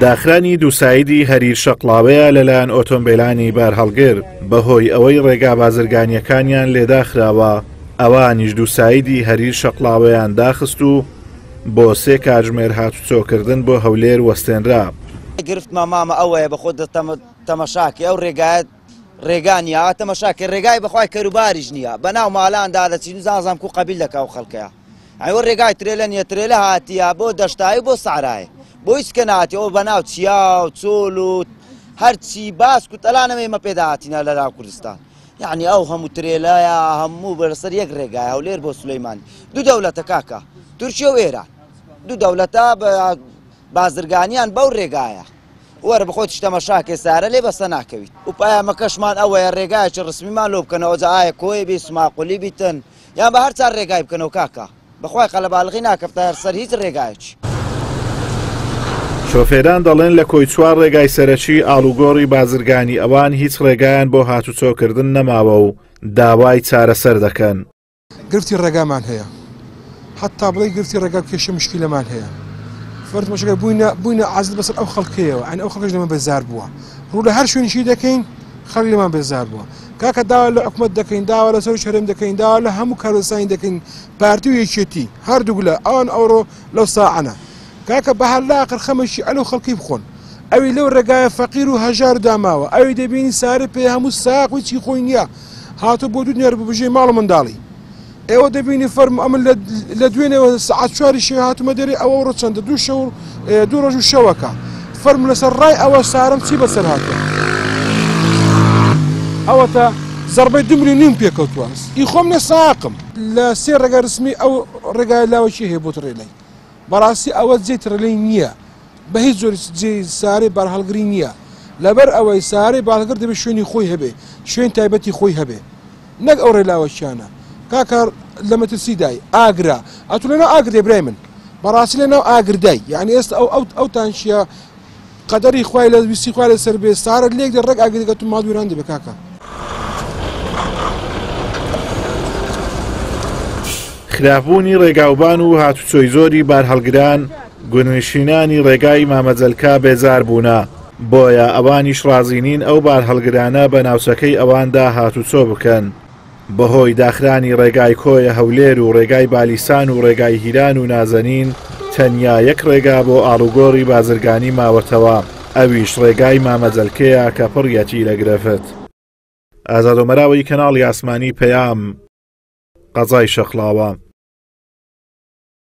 داخرانی دووسایدی هەریر شەقڵاوەیە لەلایەن ئۆتۆمبیلانی بارهەڵگر بەهۆی ئەوەی ڕێگا بازرگانیەکانیان لێداخراوە ئەوانیش دووسایدی هەریر شەقڵاوەیان داخست و بۆ سێ کاتژمێر هاتوچۆکردن بۆ هەولێر وەستێنرا. گرفتمان مامە ئەوەیە بەخۆت تەمەشاکەی ئەو ڕێگایە ڕێگا نییە ئا تەمەشاکەی ڕێگای بەخوای کەروباریش نییە بەناو مالاندا دەچین زازام کو قەبیل دەکا و خەڵکەیە ئەوە ڕێگای ترێلە نییە ترێلە هاتیە بۆ دەشتایی بۆ سەعرایە بۆ هیچ کە ناتی ئەوە بەناو چیا و چۆل و هەرچی باسک و تەلانەوە ئێمە پێدا هاتینە لە ناو کوردستان یعنی ئەو هەموو ترێلەیە هەموو بەسەر یەک ڕێگای هەولێر بۆ سلەیمانی دوو دەولەتە کاکە تورکیە و ئێران دوو دەولەتە بازرگانیان بەو ڕێگایە وەرە بەخۆتیش تەمەشاکەی سارە لێ بەسە ناکەویت و پەیامەکەشمان ئەوەیە ڕێگایەکی ڕسمیمان لۆ بکەنەوە جا ئایا کۆیە بی سماقولی بیتن یان بە هەر چار ڕێگای بکەنەوە کاکە بەخوای قەلەباڵغی ناکەفتە هەر سەر هیچ ڕێگایەکی. شۆفێران دەڵێن لە کۆی چوار ڕێگای سەرەکی ئاڵوگۆڕی بازرگانی ئەوان هیچ ڕێگایان بۆ هاتوچۆکردن نەماوە و داوای چارەسەر دەکەن. گرفتی ڕێگامان هەیە حتا بڵێ گرفتی ڕێگا کێشە مشکیلەمان هەیە فەرد مەشەکە بووینە بووینە عازل بەسەر ئەو خەڵکەیەوە ئەن ئەو خەڵکەش لەمە بێزار بووە ڕوو لە هەر شوێنیشی دەکەین خەڵک لەمان بێزار بووە کاکە داوا لە حکومەت دەکەین داوا لە سەرۆکی هەرێم دەکەین داوا لە هەموو کارۆسانی دەکەین پارتی و یەکێتی هەردوولا ئەوان ئەوڕۆ لەو ساعەنە کاکە بە هەر لاقر خەمێکی ئەلو خەڵکی بخۆن ئەوی لەو ڕێگایە فەقیر و هەژار داماوە ئەوی دەبینی سارە پێ هەموو ساق و چی خۆی نییە هاتوو بۆ دوو دینار ببژێ ماڵ و منداڵی ئێوە دەبینی فەرموو ئەمن لە دوێنێوە سەعات چواری شەوێ هاتوومە دەرێ ئەوە ڕۆ چەندە دوو شەو دوو ڕۆژ و شەوەکە فەرموو لەسەر ڕای ئەوە سارم چی بەسەر هاتووە ئەوەتە زەربەی دو ملیۆن نیم پێکەوتووە ئی خۆم نە ساقم لە سێ ڕێگا رسمی ئەو ڕێگای لاوەکی هەیە بۆ تڕێلەی بەڕاستی ئەوە جێی تڕێلەی نییە بە هیچ جۆری جێی سارەی بارهەڵگری نییە لەبەر ئەوەی سارەی بارهەڵگر دەبێت شوێنی خۆی هەبێ شوێن تایبەتی خۆی هەبێ نەک ئەو ڕێلاوەکیانە کاکە لە مەترسیدای ئاگرە ئەتو لەناو ئاگر دێ برای من بەڕاستی لەناو ئاگردای یعنی ئێستا ئەو ئەو ئەو تانکیە قەدەری خوای لە ویستی خوای لەسەر بێ سارە لێک دێ ڕێک ئاگر دەگات و ماڵ وێران دەبێ کاکە. خراپبوونی ڕێگاوبان و هاتوچۆی زۆری بارهەڵگران گوندنشینانی ڕێگای مامەجەلکە بێزار بوونە، بۆیە ئەوانیش ڕازی نین ئەو بارهەڵگرانە بە ناوچەکەی ئەواندا هاتوچۆ بکەن. بەهۆی داخرانی ڕێگای کۆیە هەولێر و ڕێگای بالیسان و ڕێگای هیران و نازەنین تەنیا یەک ڕێگا بۆ ئاڵوگۆڕی بازرگانی ماوەتەوە ئەویش ڕێگای مامەجەلکەیە کە پڕیەتی لە گرفت. ئازاد ئۆمەراوی کەناڵی ئاسمانی پەیام، قەزای شەقڵاوە.